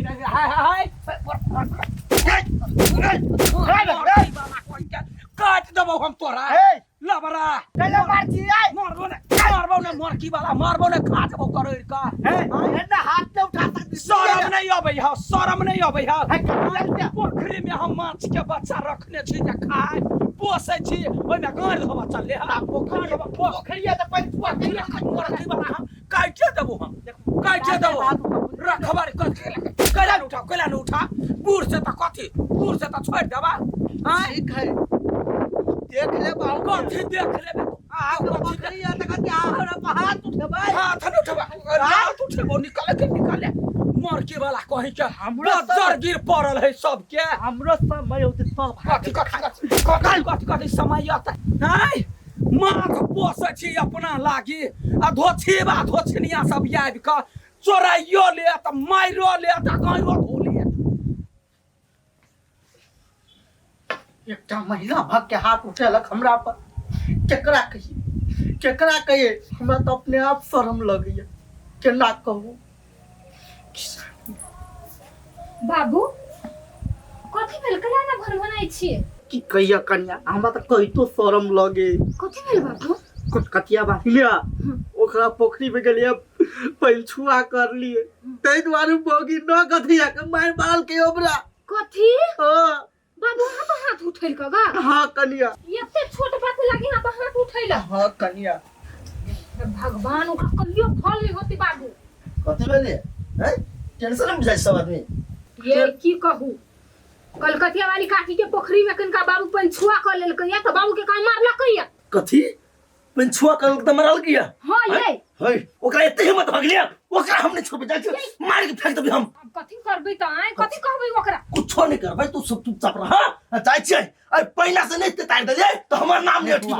हाय हाय काट देबौ हम तोरा लबरा कैला मार छी आय मारबो ने मारबो ने मरकी वाला मारबो ने खा देबौ करोड़ का एना हाथ से उठा सकती शरम नहीं अबै है शरम नहीं अबै है पोखरी में हम माछ के बच्चा रखने छी जे खाय पोसै छी ओहिमे गाड़ धोबा चलले हा पोखरी पोखरी त पैन पोखरी मरकी वाला हम काटे देबो हम काटे देबो रखबार कैला न उठा कैला न उठा बूढ़ से त कथी बूढ़ से त छोड़ देबा आँय ठीक है देख ले बाबू कथी देख लेबे आ पोखरी है त कथी हमरा पर हाथ उठेबै हाथ न उठेबा हाथ उठेबो निकाले के निकाले मरकी वाला कहीं के हमरो बज्जर गिर पड़ल है सबके हमरो समय होते सब कथी कथी कथी कथी कथी कथी समय आता आँय माछ पोसै छी अपना लागी आ धोछीबा धोछनिया सब आबि कऽ चोराइयो लेत मारियो लेत आ गाँयो धो लेत एकटा महिला भग के हाथ उठेलक हमरा पर केकरा कहिए केकरा कहिए हमरा तऽ अपने आप शर्म लगैया केना कहू बाबू कथी भेल कहिया ना भनभनाइ छियै की कहिया कन्या हमरा तऽ कहितो शर्म लगे कथी भेल बाबू कटकटिया बात लिया ओकरा पोखरी में गेलिए पैलछुआ कर लिए ताहि दुआरे मौगी न गधिया के मारि मारल के हमरा कथी हाँ बाबू अहाँ पर हाथ उठैल क गा हाँ कनिया एते छोट बात लागी अहाँ पर हाथ उठैला हाँ कनिया हे भगवान ओकरा कहियो फल नहीं होती बाबू कथी भेलै हैं टेंशन में बुझाइ सब आदमी ये की कहू कलकतिया वाली काकी के पोखरी में कनका बाबू पंछुआ क लेलकै या त बाबू के काम मारलकै या कथी पेंछुआ कर त मरल किया हां ये है ओकरा एते हिम्मत भऽ गेलै ओकरा हम नहीं छोड़बै जाइ छी मारि के फेंक देबै हम अब कथी करबै त आय कथी कहबै ओकरा कुछो नहीं करबै तू सब चुपचाप रह आ जाइ छियै अरे पहिला से नहीं तारि देलियै तऽ हमर नाम नहीं अटकी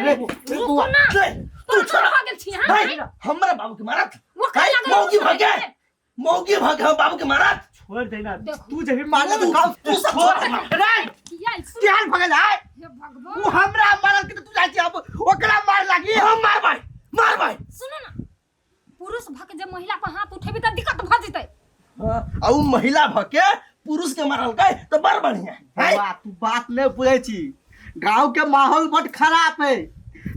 ये, रुकू ना तू छोड़ भऽ गेल छी हां नहीं हमरा बाबू के मारत ओकरा है, लागल मौगी भऽ गेल मौगी भऽ के हम बाबू के मारत छोड़ देना देखो। तू जब मारले तो गाँव तू सब छोड़ हमरा। रे किया सुन केहन भगल है हे भगवान उ हमरा मारल के तो तू जाइ छी अब ओकरा मार लागी हम मारबै मारबै सुनो ना पुरुष भक जब महिला पर हाथ उठेबी त दिक्कत भ जेतै हाँ, आ उ महिला भऽ के पुरुष के मारलकै तऽ बड़ बढ़िया है बौआ, तू बात नहीं बुझै छी गांव के माहौल बड खराब है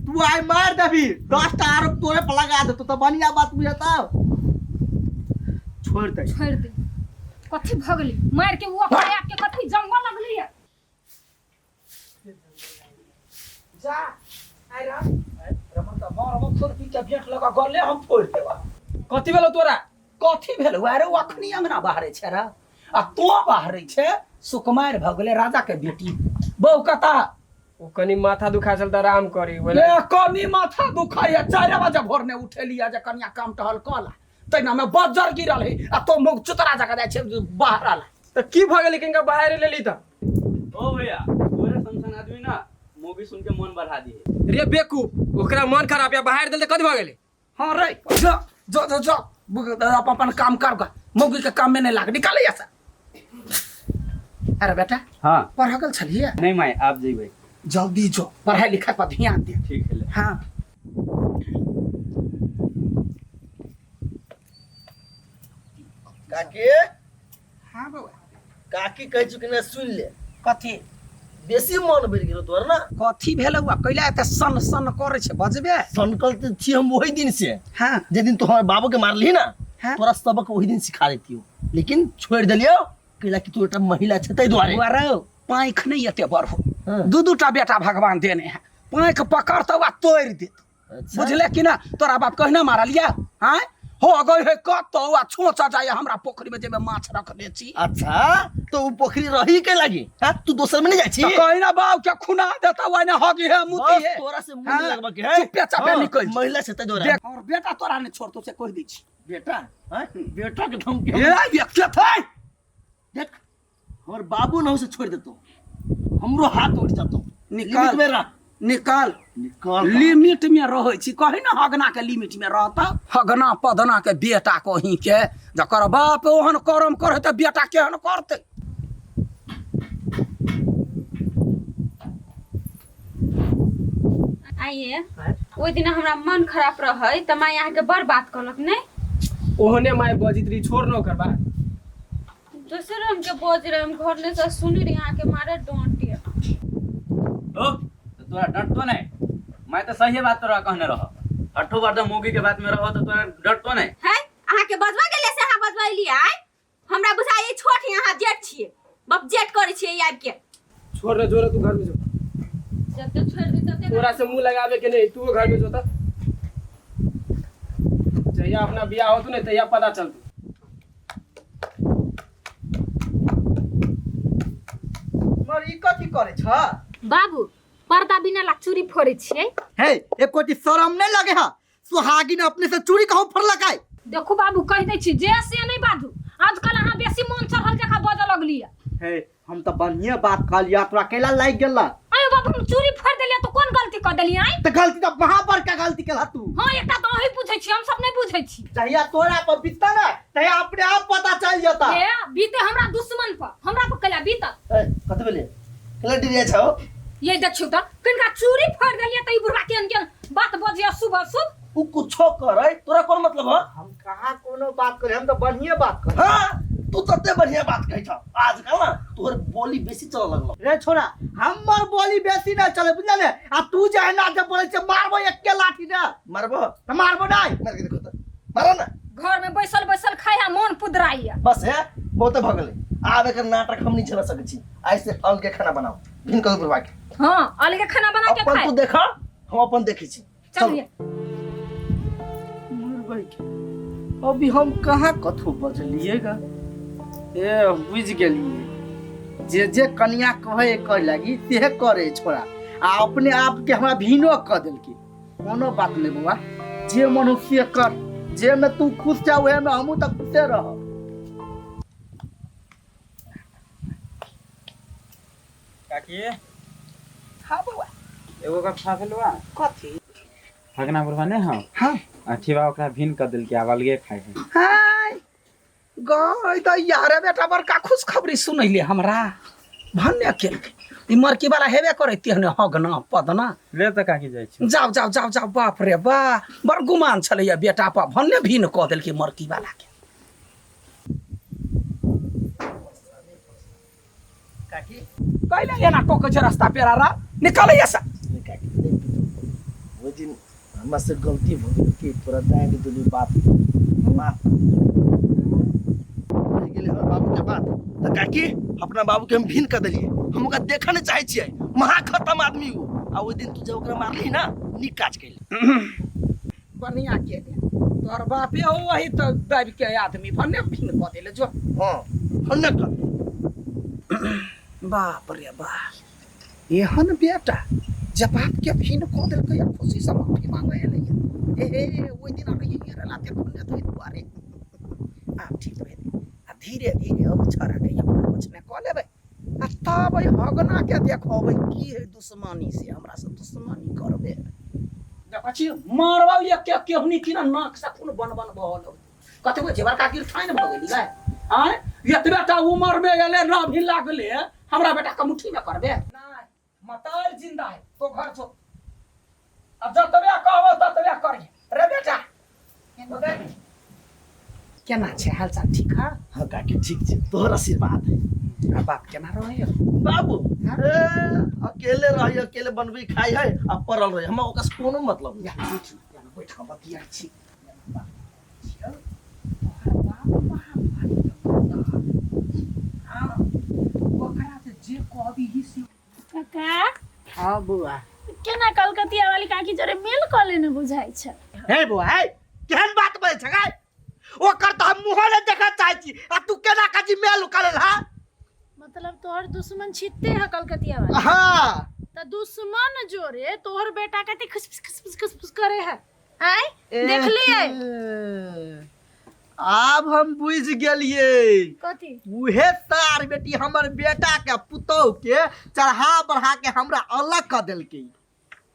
तू आइ मार देबी 10 टा आरोप तोरे पर लगा देतो तो बढ़िया बात बुझता छोड़ दे छोड़ दे कथी भ गेलै मार के उ अपना आप के कथी जंगल लगलै है जा आइ राम रमन तऽ मारबो खुरपी के भेंट लगा गले हम फोड़ि देबा कथी भेलो तोरा कथी भेल अरे ओ अखनी अंगना बाहरे छै रे आ तो बाहरे छै सुकुमार भऽ गेलै राजा के बेटी बहु कता ओ कनी माथा दुखा छल त आराम करी बोले ए कनी माथा दुखाइया 4 बजे भोर ने उठेलिया जे कनिया काम टहल कला तहिना में बज्जर गिरल है आ तो मुख चुतरा जका जाइ छै बाहर आला त की भ गेलै किनका बाहर लेली त ओ भैया तोरे सन आदमी ना मूवी सुन के मन बढ़ा दिए रे बेकूफ ओकरा मन खराब या बाहर देल त कथी भ गेलै हाँ रे जा जा जा जा अपन अपन काम कर गा मौगी के काम में नहीं लाग निकाले ऐसा अरे बेटा हाँ पढ़ गेल छलिए नहीं माई आप जेबै जल्दी जो पढ़ाई लिखाई पर ध्यान दे ठीक है ले। हाँ काकी हाँ बउआ काकी कहै छु कि नहि सुनि ले कथी बेसी मन बढ़ि गेल तोहर ना कथी भेल बउआ कैला एते सन सन करै छै बजबे सनकल तऽ छी हम ओहि दिन से हाँ जे दिन तू हमर बाबू के मारली ना हाँ। तोरा सबक ओहि दिन सिखा देतियो लेकिन छोड़ि देलियो कैला कि तू एकटा महिला छै ताहि दुआरे बउआ रौ पाँखि नहि एते बड़ हो हाँ। दू दू टा बेटा भगवान देने है पाँखि पकड़तौ आ तोड़ि देत अच्छा। बुझले कि ना तोरा बाप कहिना मारल या आँय हो गई है कतौ आ छोचा जाय हमरा पोखरी में जेबे माछ रखने छी अच्छा तो उ पोखरी रही के लागी हाँ तू दोसर में नहीं जाइ छी तो कहिना बाप के खुना देता वही ना हगी है मुती बस है तोरा से मुंह हाँ, नहीं लगबा के है चुपे चापे हाँ, निकल जो। महिला से ते जोरा देख और बेटा तोरा नहीं छोड़तो से कह दै छी बेटा हाँ बेटा के धमकी ए व्यक्ति थे देख हमर बाबू न से छोड़ देतो हमरो हाथ उठ जातो निकाल। लिमिट में रह निकाल निकाल लिमिट में रहै छी कही ने हगना के लिमिट में रहता हगना पदना के बेटा कही के जकर बाप ओहन करम करे तऽ बेटा केहन करतै आइए ओहि दिना हमरा मन खराब रहै तऽ माय अहाँके बड़ बात कहलक नहि ओहने माय बजित रही छोड़ न ओकर बात दोसर रंग के बज रहे हम घर ने से सुनी रही अहाँ के मारे डांटे। ओ तो तोरा डटतो नहीं, मैं तो सही बात तोरा कहने रह। अठो बार तो मौगी के बात में रहो तो तोरा डटतो नहीं। है अहाँ के बजवा गेले से अहाँ बजवैली आय? हमरा बुझाइ छोट है, अहाँ जेठ छियै, बाप जेठ करै छियै आबि के। छोड़ रे, जोरे तू घर में जो। जते छोड़ दे तते तोरा से मुंह लगावे के नहीं, तू घर में जो त जहिया अपना बियाह होतू नहीं तहिया पता चलतू। मर ई कथी करै छ? बाबू पर्दा बिना ला चूड़ी फोड़ै छियै। हे एकोटी शरम नहीं लगे हा? सुहागिन अपने से चूड़ी कहूँ फोड़लक आय? देखू बाबू कहि दै छी जे से नहीं बाजू, आजकल अहाँ बेसी मन चढ़ल जकाँ बजऽ लगलियै। हे हम तऽ बढ़िया बात कहलियै, तोरा कैला लागि गेल? अरे बाबू हम चूड़ी फोड़ देलियै तऽ कोन गलती कऽ देलियै? आँय तऽ गलती तऽ वहाँ पर का गलती केलह तू? हाँ एकटा तऽ अहीं बुझै छी, हम सब नहीं बुझै छी। जहिया तोरा पर बीतता ना तहिया अपने आप पता चल जेता। हे बीते हमरा दुश्मन पर, हमरा पर कैला बीतत? ए कथि भेलै? कैला डिरिया छौ? ये देखियौ तऽ कनिका चूड़ी फोड़ देलियै तऽ ई बुढ़वा केहन केहन बात बजैया शुभ अशुभ। उ कुछो करे तोरा कोन मतलब है? हम कहाँ कोनो बात करे, हम तो बढ़िया बात करे। हाँ तू तते बढ़िया बात कहै छ आजकल ना तोहर बोली बेसी चल लगलो। रे छोरा हमर बोली बेसी ना चले बुझल ने, आ तू जे एना जे बोलै छै मारबो एके लाठी ने। मारबो? त मारबो नहीं। मार के देखो त मारो ना। घर में बैसल बैसल खाइ आ मन पुदराइया। बस है बहुते भ गेलै, आब एकर नाटक हम नहीं झेल सकै छी। आइ से अलगे खाना बनाओ भिन करू बुढ़वा के। हाँ अलगे खाना बना के अपन खाए। तू देखा हम अपन देखै छी। चलिए। अभी हम कहाँ कथू बजलिएगा? ए बुझ गेलिए जे जे कनिया कहे कह लगी से करे छोरा, आ अपने आप के हमरा भीनो क देलकी। कोनो बात नहीं बउआ, जे मन हो से कर, जे में तू खुश जा उहे में हमहूँ तऽ खुशे रह। काकी। हाँ बउआ। एगो गप खा भेलुआ? कथी? हगना बुढ़वा नहीं हौ? हाँ। अथी बा ओकरा भिन क देलकै, आब अलगे खाइ है। हाय गई त यारे बेटा बड़का खुशखबरी सुनैले हमरा, भन्ने केलकै ई मरकी वाला हेबे करे तेहने हगना पदना। ले त काकी जाइ छी। जाओ जाओ जाओ जाओ, बाप रे बा बड़ गुमान छलैया बेटा पर, भन्ने भिन क देलकै मरकी वाला के। काकी कैले एना टोकै छै रास्ता पेरा रा निकलैया से। नहीं काकी नहीं पीटू, ओहि दिन हमरा से गलती भ गेल कि तोरा डाँटि देली बात माफ रहि गेलै हमर बाबू के बात। त काकी अपना बाबू के हम भिन क देलियै, हम ओकरा देखऽ नहि चाहै छियै, महा खत्म आदमी ओ। आ ओहि दिन तू जे ओकरा मारली ना नीक काज कैली। बढ़िया के दे तोहर बापे हो वही तो दाबि के आदमी भन्ने भिन क देले जो। हाँ भन्ने क। बाप रे बाप एहन बेटा जब बाप के भिन क देलकै आ खुशी से माफी मांगे एलै। हे हे ओहि दिन रहियै लाते भन्ने तो दुआरे आब ठीक भेलै। आ धीरे धीरे अब छड़ा के अपना बचने क लेबै आ तब एहि हगना के देखबै की है दुश्मनी से हमरा से दुश्मनी करबे। देखै छी मारबौ एक के केहनी की ना नाक से खून बन बन बहल होतै। कतबो छै बड़का गिरथाइन भऽ गेली गाय। आँय एतबे टा उमर में एले ना भी लागले हमरा बेटा के मुट्ठी में करबे। नहीं मतार जिंदा है तो घर जो अब जतबे कहबो ततबे करिए रे बेटा। केना छै हालचाल ठीक है? हाँ काकी ठीक छै, तोहर आशीर्वाद है। आ बाप केना रहै? बाबू ए अकेले रही, अकेले बनबी खाई है आ पड़ल रही, हमरा ओकरा से कोनो मतलब नहीं। या बैठ ना, बैठ के बतियाइ छी। तोहर बाप महाभारी के मुद्दा। हाँ, ओकरा से जे कहबी ही से। काका। हाँ बउआ। केना कलकतिया वाली काकी जरे मेल कऽ लेने बुझाइ छै? हे बउआ हे केहन बात बजै छै गै? ओकर तऽ हम मुँहो नहि देखऽ चाहै छी आ तू केना काजी मेल कऽ लेल हा? मतलब तोहर दुश्मन छिते है कलकतिया वाली। हाँ। त दुश्मन जोरे तोहर बेटा कते खुसफुस खुसफुस खुसफुस करे है। आय देखलिए? आब हम बुझ गेलिए। कथी? उहे सार बेटी हमर बेटा के पुतोह के चढ़ा बढ़ा के हमरा अलग क देलकै।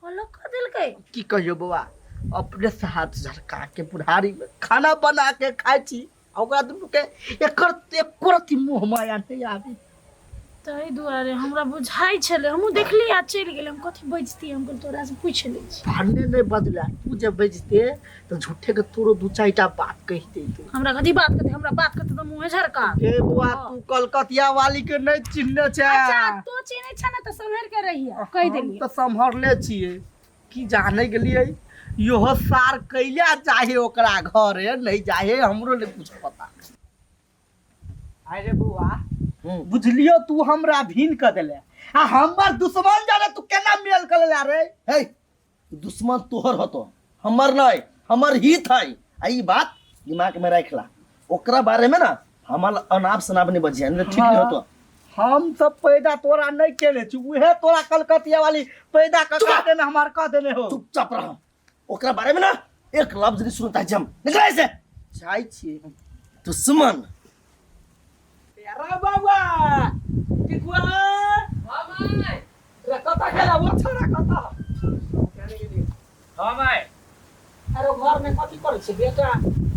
अलग क देलकै? की कहियो बौआ, अपने से हाथ झटका के बुढ़ारी में खाना बना के खाइ छी आ ओकरा दुनू के एकर एको रत्ती मुँह माया नहीं आबे। ताहि दुआरे हमरा बुझाइ छलै, हमहूँ देखली आ चलि गेलै। हम कथी बजतियै, हम कहलियै तोरासँ पूछि लै छी। भने नहि बजला, तू जे बजते तऽ झूठे के तोरो दू चारिटा बात कहिते तू। हमरा कथी बात कहते? हमरा बात कहते तऽ मुँहे झरका। ए बौआ, तू कलकतिया वाली के नहि चिन्हने छै। अच्छा, तू चिन्है छ ने तऽ सम्हरि के रहिया, कहि हम देलियै। तऽ सम्हरले छियै की जाने गेलियै इहो सार कैला चाहे ओकरा घरे नहीं जाहे, हमरो नहीं कुछ पता। अरे बुआ, बुझलियो तू हमरा भीन कर देले आ हमर दुश्मन जाने तू केना मेल कर ले रे। हे, दुश्मन तोहर हतो, हमर नहीं, हमर हित है। आ ई बात दिमाग में रखला, ओकरा बारे में ना हमार अनाप शनाप नहीं बजिया, नहीं तो ठीक नहीं होतो। हम सब पैदा तोरा नहीं केने छी, उहे तोरा कलकतिया वाली पैदा कर देने, हमार कह देने हो। चुपचाप रह, ओकरा बारे में ना एक लफ्ज नहीं सुनता जम निकला ऐसे जाइ छी हम। दुश्मन। अरे बाबा टिकुआ, हाँ माय। रे कता गेला वो छोरा, कता? हाँ माय। अरे घर में कथी करै छै बेटा?